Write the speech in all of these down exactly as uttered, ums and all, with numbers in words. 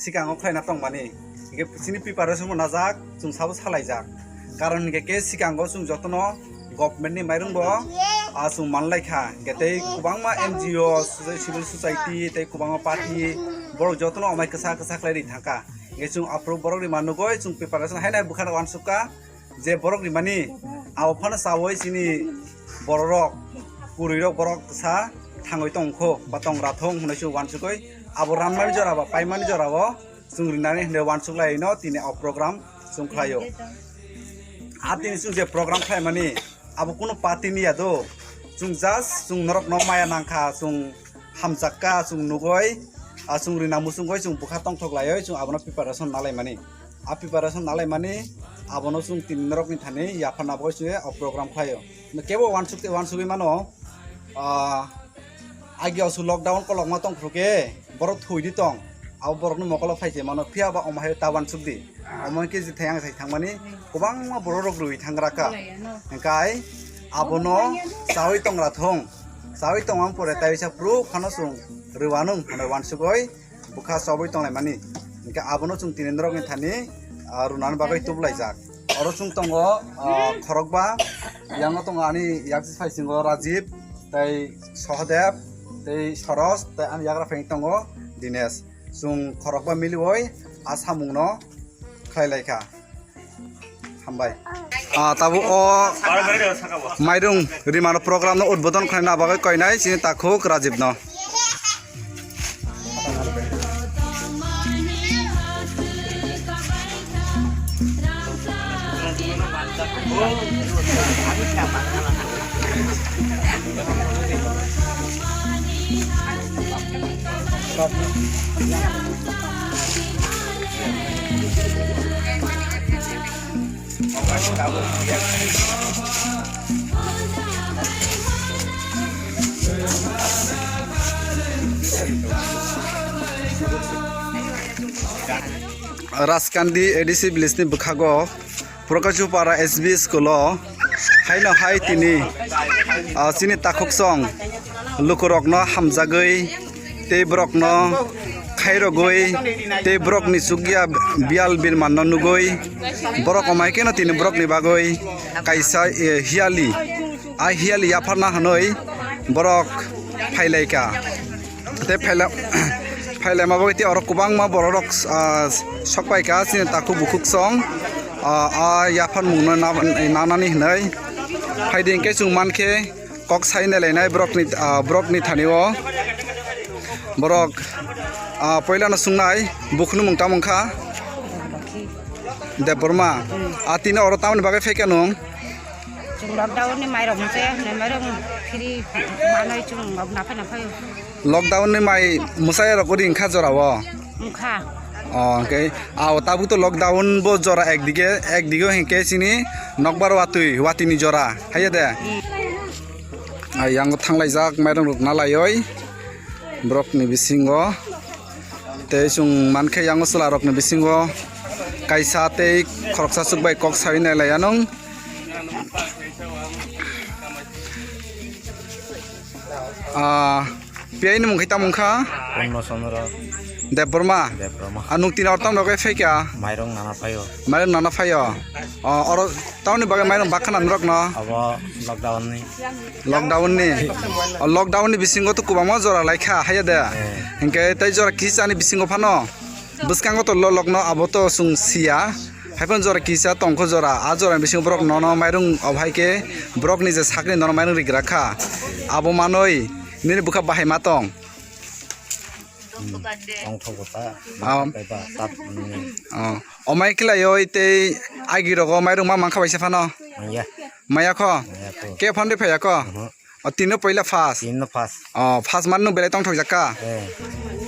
sikango khlaina tongmani. Hingke chini preparation bo najak, chwng sabo salaijak. Karon hingke ke sikango chwng jotono government ni mairung bo, ah, chwng manlai kha. Hingke tei kwbangma N G O, civil society, tei kwbangma party, borok jotono amai kwsa kwsa khlai ri thangkha. Hingke chwng aphuru borok ri manugoi chwng preparation hainai bwkhano wansukha. Je borok rimani, abo phano chawi chini bororok, kwrwirok borok sa thangwi tongkho, ba tong rathong hwnwi se uansukwi, abo ranmani jora ba paimani jora o chwng rinani hwnwi uansuk laino tini o program chwng khlaio. A tini chwng je program khlaimani, abo kunu party ni ya do, chwng just chwng norokno maya nangkha, chwng hamjakka chwng nugoi, ah, chwng rina muchungoi chwng bwkha tongthok laioi chwng abono preparation nalaimani. A preparation nalaimani abono chwng tini norokni thani yapharna bagwi chwngwi o program khlaio. Kebo uansuk tei uansugwi mano, ah, agi osu lockdown kolokma tongphuru khe borok thwi di tong. Abo borokni mokolo phai se mano phiya ba omo hai ta uansuk di. Omo khe je thayang sai thangmani kwbangma borok rok rwi thangra kha. Hingkai abono chawi tongra thung. Chawi tongmani pore taisa phuru phano chwng rwanung hwnwi uansugwi bwkha chawi tonglaimani. Hingke abono chwng tini norokni thani, ah, runani bagwi tubulaijak. Oro chwng tongo, ah, khorokba, yango tongo ani yak phaisingo Rajib, tei Sohodev, tei Soros, tei ani yagra phai tongo Dinesh. Chwng khorokba miliwi a samungno khlai lai kha. Hambai. Ah, tabuk o mairung rimano program no udbodon khlaina bagwi koinai chini takhuk Rajib no. Raskandi A D C village ni bwkhago Prokashupara S B school o haino hai tini, ah, chini takhuksong lukurokno hamjagwi tei borokno khairogwi tei borokni chukya biyal birmanno nugwi borok omai kheno tini borokni bagwi kaisa, eh, hiyali, a hiyali yapharna hwnwi borok phailaikha. Tei phaila-, phailaima bagwi tei oro kwbangma bororok, ah, sokpaikha chini takhuk bukhuksong, ah, a yapharmungno na-, nanani hwnwi. Phaidi hinkhe chwng mankhe, kok sai nailainai borokni, ah, borokni thani o. Borok, ah, poilano sungnai, bukhukni mung tamo wngkha? Debbarma. Hmm. Ah, tini oro tamoni bagwi phaikha nwng? Chwng lockdown ni mairok mchaya hwnwi mairok free manwi chwng rok naphai naphai o. Lockdown ni mai mwsaya rok uri wngkha jora o? Wngkha. O, hwnkhe, ah, tabuk to lockdown bo jora ekdige, ekdige o hinkhe chini nokbar watwi, watwi ni jora, haiya de? Hmm. Ah, yango thanglaijak mairung rok nalaioi borokni bisingo. Tei chwng mankhe yango chwla rokni bisingo kaisa tei khoroksa chukbai kok sawi nailaianw. Ah, piyai ni mung khai tamo wngkha? Purno Chandra Debbarma. Debbarma. Ah, nwng tini oro tamo bagwi phaikha? Mairung nana phaio. Mairung nana phaio. Oh, oro tamoni bagwi mairung bakha na norokno? Abo lockdown ni. Lockdown ni? Oh, lockdown ni bisingo to kwbangma jora laikha, haiya de? Eh. Hinkhe tei jora kisa ni bisingo phano? Bwskango to lo lokno abo to chwng siya. Haiphano jora kisa tongkho jora. A jora bisingo borok nono mairung obo hai khe borokni je sakni nono mairung rigra kha. Abo manwi nini bwkha bahai ma tong. Hmm. Tongthok bwkha. Ah. Bai ba, tat, hmm. Ah. Omai khlaioi tei agi rogo mairung ma mankha baisa phano? Maya. Maya kho? Maya kho. Ke phano phaiya kho? Mhm. O, tino poila first? Tino first. O, first man nwng belai tongthok jakka? Eh.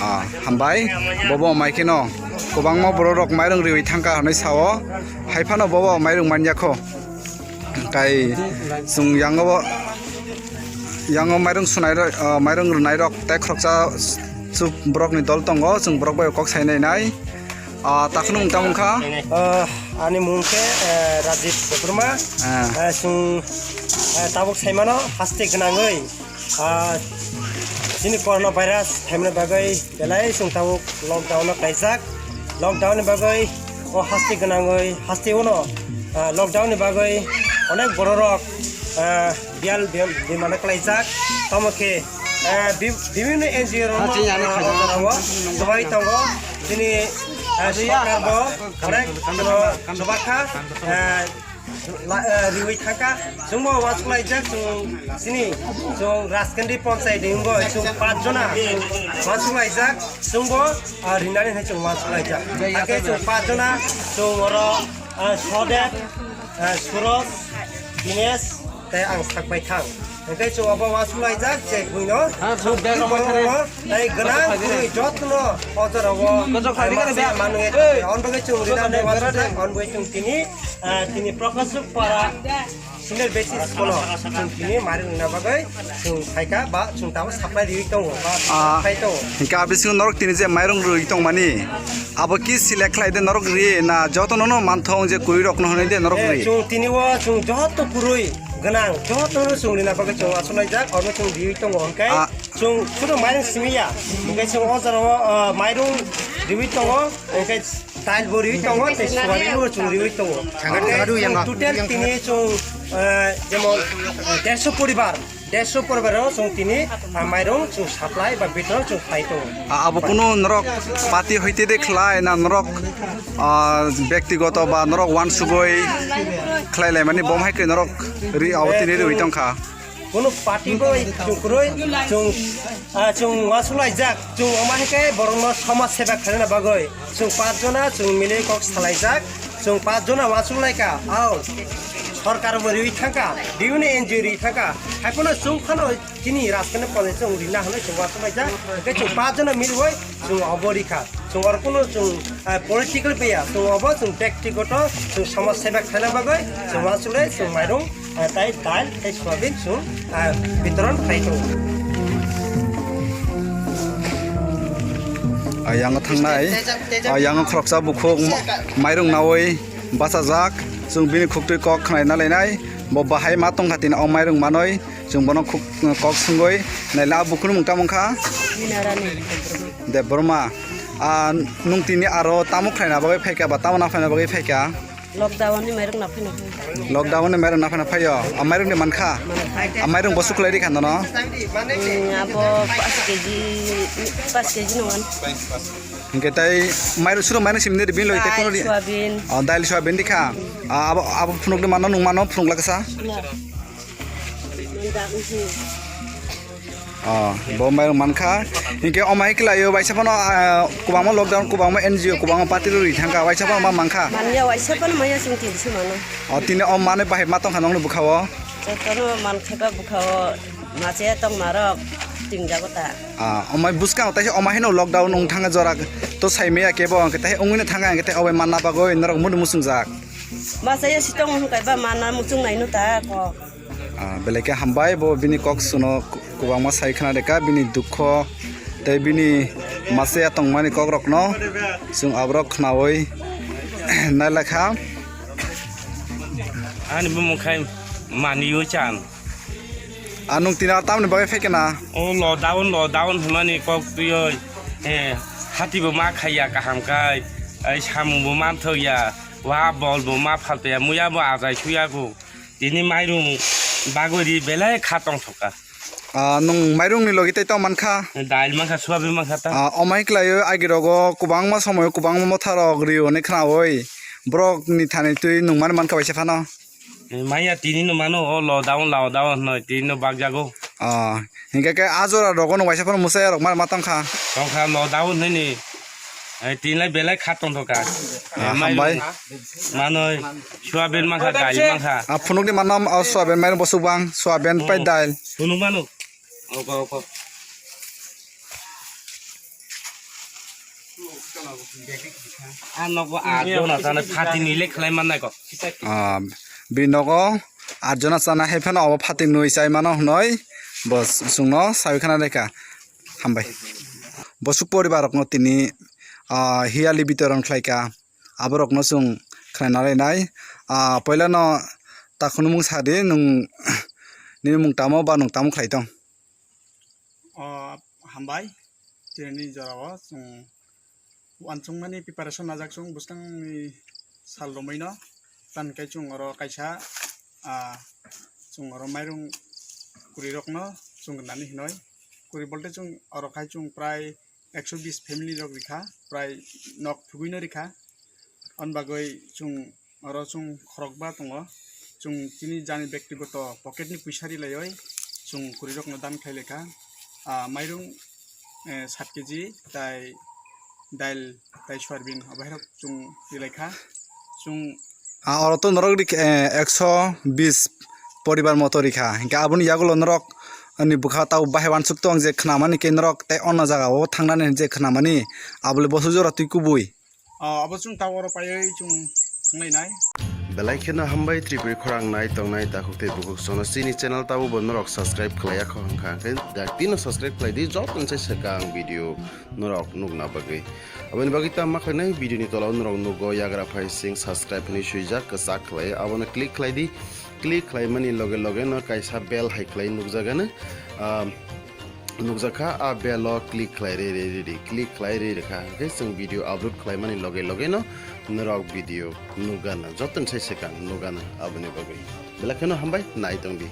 O, hambai. Bobo omai kheno kwbangma borok rok mairung riwi thangkha hwnwi sao. Haiphano bobo mairung manya kho. Kai chwng yango, yango mairung sunai rok, o, mairung rwnai rok tei khoroksa chuk borok ni dol tongo, chwng borok bai kok sai nai nai. Ah, takhwno mung tamo wngkha? Ah, ani mung khe, eh, Rajib Debbarma. Ah. Eh, chwng, eh, tabuk saimano haste gwnangwi, ah, chini corona virus phaimani bagwi belai chwng tabuk lockdown-o kaijak. Lockdown ni bagwi o hasti gwnangwi hasti uno, ah, lockdown ni bagwi onek bororok, ah, biyal biyal bimana klaijak. Tamo khe, ah, bi-, bibhinno N G O rok, ah, chini ani ah, khaijak. Ojorao chubai tongo. Chini, ah, sorkar bo onek chuba kha, ah, la-, eh, riwi thangkha. Chwngbo uansuk laijak, chwng chini, chwng Rajkandi Panchayat ni wngwi chwng panch jona uansuk laijak, chwngbo, ah, rinani hwnwi chwng uansuk laijak. Hakhe chwng panch jona, chwng oro, ah, Sodet, ah, Suraj, Dinesh, tei ang sak bai thang. Hwnkhe chwng obo uansuk laijak, je buino, ah, chwng bag rok borokno, tei gwnang kwrwi jotono o jorao, ah, manwi, on bagwi chwng rinani uansuk laijak, on bagwi chwng tini, ah, tini Prakashok Para Senior Basic School o chwng tini mairung rwna bagwi chwng phaikha ba chwng tabuk supply riwi tongo ba, ah, phai tongo. Hingke a bisingo norok tini je mairung rwwi tongmani, abo ki select khlai de norok ri na jotono no manthong je kwrwi rok no hwnwi de norok, eh, ri? Chwng tini o chwng joto kwrwi gwnang jotono chwng rina bagwi chwng achuk laijak, oro chwng riwi tongo hwnkhe, ah, chwng chwngno mairung simi ya, hwnkhe chwng o jorao, ah, mairung riwi tongo, hwnkhe Dail bo riwi tongo, tei suari bo chwng riwi tongo. Chwng total tini chwng, eh, jemon, eh, derso poribar, derso poribar o chwng tini, ah, mairung chwng supply ba bitoron chwng khlai tongo. Ah, abo kunu norok party hoite de khlai na norok, ah, bektigoto ba norok uansugwi khlai laimani bom hai khe norok ri abo tini riwi tongkha. Kunu party bo chwng kwrwi, chwng, ah, chwng uansuk laijak, chwng omo hai khe borokno somaj seba khlaina bagwi chwng panch jona chwng milwi kok salaijak, chwng panch jona uansuk laikha, ao sorkar bo riwi thangkha, bibhinno N G O riwi thangkha, hai phano chwng phano chini Rajkandi Panchayat chwng rina hwnwi chwng uansuk laijak, hwnkhe chwng panch jona milwi chwng obo rikha. Chwng oro kunu chwng, ah, political paya, chwng obo chwng bektigoto, chwng somaj seba khlaina bagwi, chwng uansuk lai, chwng mairung, ah, tei dal, tei soyabin chwng, ah, bitoron khlai tongo. Ah, yang thangnai, ah, yang khoroksa bukhuk ma-, mairung nawi bachajak, chwng bini khuktwi kok khnaina lainai, bo bahai ma tongkha tini o mairung manwi, chwng bono khuk-, kok swngwi naila, bukhukni mung tamo wngkha? Debbarma. Ah, nwng tini aro tamo khlaina bagwi phaikha ba tamo naphaina bagwi phaikha? Lockdown ni mairung naphaina phai. Lockdown ni mairung naphaina phaio? Ah, mairung ni mankha? Mankha. Ah, mairung bo suklai rikha nono? Hmm, abo paanch K G, paanch K G nongan. Hingke tai mairung suro mairung simni ri bin loi te. Dal, kono ri-, soyabin. Oh, dal soyabin rikha. Ah, abo, abo phunuk ni mano nwng mano phunuk laksa? Na. Manjak, mhm. Oh, bo mairung mankha. Hinkhe omai khlaio, waisa phano, ah, kwbangma lockdown, kwbangma N G O, kwbangma party rwi thangkha, waisa phano ma mankha. Manya waisa phano manya chwng tin se mano. Oh, tini o manwi bahai ma tongkha nongni bwkhao? Jotono mankhe ba bwkhao machaya tongmarok tingjago ta. Ah, omai bwskang taisa omai hino lockdown wng thangkha jora to saimaya kebo, hwnkhe tai wngwino thangkha, hwnkhe tai obai manna bagwi norok mudu muchungjak. Machaya si tong hwnkhe ba manna muchung naino ta kok. Ah, belai khe hambai, bo bini kok suno ku-, kwbangma sai khna reka, bini dukho tei bini machaya tongmani kokrokno chwng aborok khnaui nailakha. Ani bumung khai manwi chan. Ah, nwng tini tamni bagwi phaikha na? O lockdown, lockdown hwnmani kok twiwi, eh, hati bo ma khaiya kaham khai, ai samung bo manthokya, wa bol bo ma phaltoya, muya bo ajai thuya kho. Tini mairung bagwi ri belai kha tongthokha. Ah, nwng mairungni logi tei tong mankha? Dail mankha, soyabin mankha ta. Ah, omai khlaiwi agi rogo kwbangma somoyo kwbangma motha rok rio hinwi khnaui borokni thani twi nwng mani mankha waisa phano? Maya tini no mano, o lockdown, lockdown hinwi tini no bakjago. Ah, hinkhe khe a jora rogo no waisa phano mwsaya rok mani ma tongkha. Tongkha lockdown hinwi. Ai, tinlai belai kha tongthokha. Ah, mairung hambai. Manoi, soyabin mankha, dal mankha. Ah, phunukni manam, ah, soyabin mairung bosuk bang, soyabin pai dal. Phunuk mano. Oko, oko. Ah, nogo ah, jona sana phating ni le khlai mannai ko. Ah, bi nogo ah, jona sana hai phano obo phating nui chai mano hnoi. Bo chwngno sawi khna reka. Hambai. Bosuk poribar rokno tini, ah, hiyali bitoron khlaika. Aborokno chwng khwlaina lainai. Ah, poilano takhunumung sadi, nwng nini mung tamo ba nwng tamo khlai tong? O, hambai. Tini jorao chwng Uansukmani preparation najak chwng bwskangni sal romwi no. Tamo khe chwng oro kaisa, ah, chwng oro mairung kwrwi rokno chwng rwnani hinoi. Kwrwi bolte chwng oro khai chwng prai ekso bis family rok rikha, prai nok thugwino rikha. Hwn bagwi chwng oro chwng khorokba tongo. Chwng chini jani bektigoto pocket ni pwisa rilaioi chwng kwrwi rokno dan khlai laikha. Ah, mairung, eh, sat keji tai dail tai soyabin abo hai rok chwng rilai kha. Chwng Ah, oro to norok rik-, eh, ekso bis poribar moto rikha. Hinkhe aboni yagulo norok ni bwkha tao bahai uansuk tong je khnamani khe norok tei ono jaga o thangnani je khnamani abole boso jora twi kubui. Ah, abo chwng tao oro paiwi chwng thanglai nai. Belai kheno hambai Tripuri khorang nai tongnai takhuk tei bukhuk sono chini channel tabo bo norok subscribe khlai yakho hwnkha hwnkhe daktino subscribe khlai di joto se swkang video norok nukna bagwi. Aboni bagwi tamo khlainai video ni tola o norok nugo yagra phai sing subscribe hinwi swijak kwchak khlai abono click khlai di. Click khlaimani loge loge no kaisa bell hai khlai nukjagano. Ah, nukjakha, a bell o click khlai rwi rwi rwi di, click khlai rwi rwkha, hwnkhe chwng video upload khlaimani loge loge no norok video nukgana, jotono sai swkang nukgana aboni bagwi. Belai kheno hambai, nai tong di.